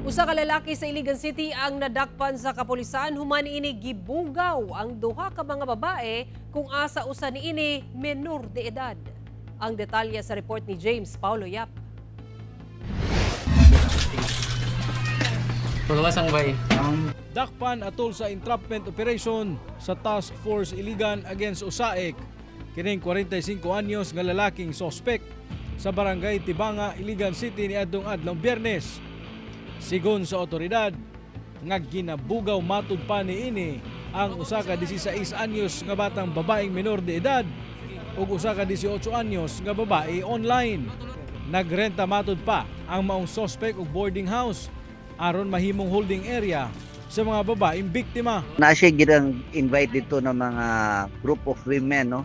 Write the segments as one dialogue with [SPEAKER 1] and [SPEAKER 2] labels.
[SPEAKER 1] Usa ka lalaki sa Iligan City ang nadakpan sa kapulisan human ini gibugaw ang duha ka mga babae kung asa usa niini menor de edad. Ang detalye sa report ni James Paulo Yap.
[SPEAKER 2] Pagawas ang bay.
[SPEAKER 3] Dakpan atol sa entrapment operation sa Task Force Iligan against OSAEC kining 45 anyos nga lalaking sospek sa Barangay Tibanga, Iligan City niadtong adlong Biyernes. Sigon sa otoridad, nga ginabugaw matud pa niini ang usa ka 16 anyos nga batang babaeng menor de edad ug usa ka 18 anyos nga babae online. Nagrenta matud pa ang maong sospek og boarding house aron mahimong holding area sa mga babaeng biktima.
[SPEAKER 4] Na siya girang invite dito ng mga group of women, no,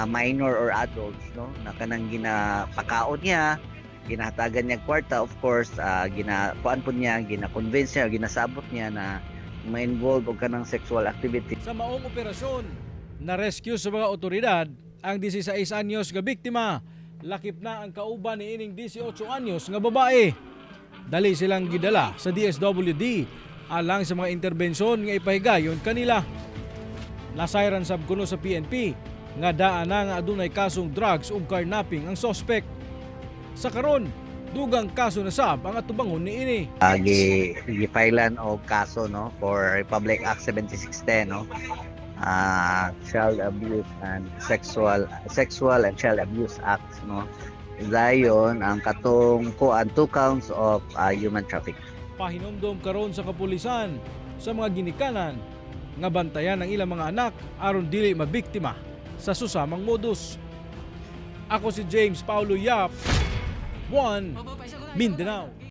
[SPEAKER 4] minor or adults, no, na kanang ginapakaon niya, ginahatagan niya kwarta, of course, ginakuan po niya, gina-convince niya, ginasabot niya na ma-involve og kanang sexual activity.
[SPEAKER 3] Sa maong operasyon, na-rescue sa mga otoridad ang 16 anyos nga biktima. Lakip na ang kauban ni ining 18 anyos nga babae. Dali silang gidala sa DSWD alang sa mga interbensyon nga ipahigayon kanila. Nasayran sab kuno sa PNP nga daan na nga adunay kasong drugs ug carnapping ang sospek. Sa karon, dugang kaso na sab ang atubangon niini.
[SPEAKER 4] Gi-filean og kaso, no, for Republic Act 7610, no, Child Abuse and Sexual Sexual and Child Abuse Act, no. Dayon ang katong kuan, two counts of human trafficking.
[SPEAKER 3] Pahinomdom karon sa kapulisan sa mga ginikanan nga bantayan ang ilang mga anak aron dili mabiktima sa susamang modus. Ako si James Paulo Yap, 1 Mindanao.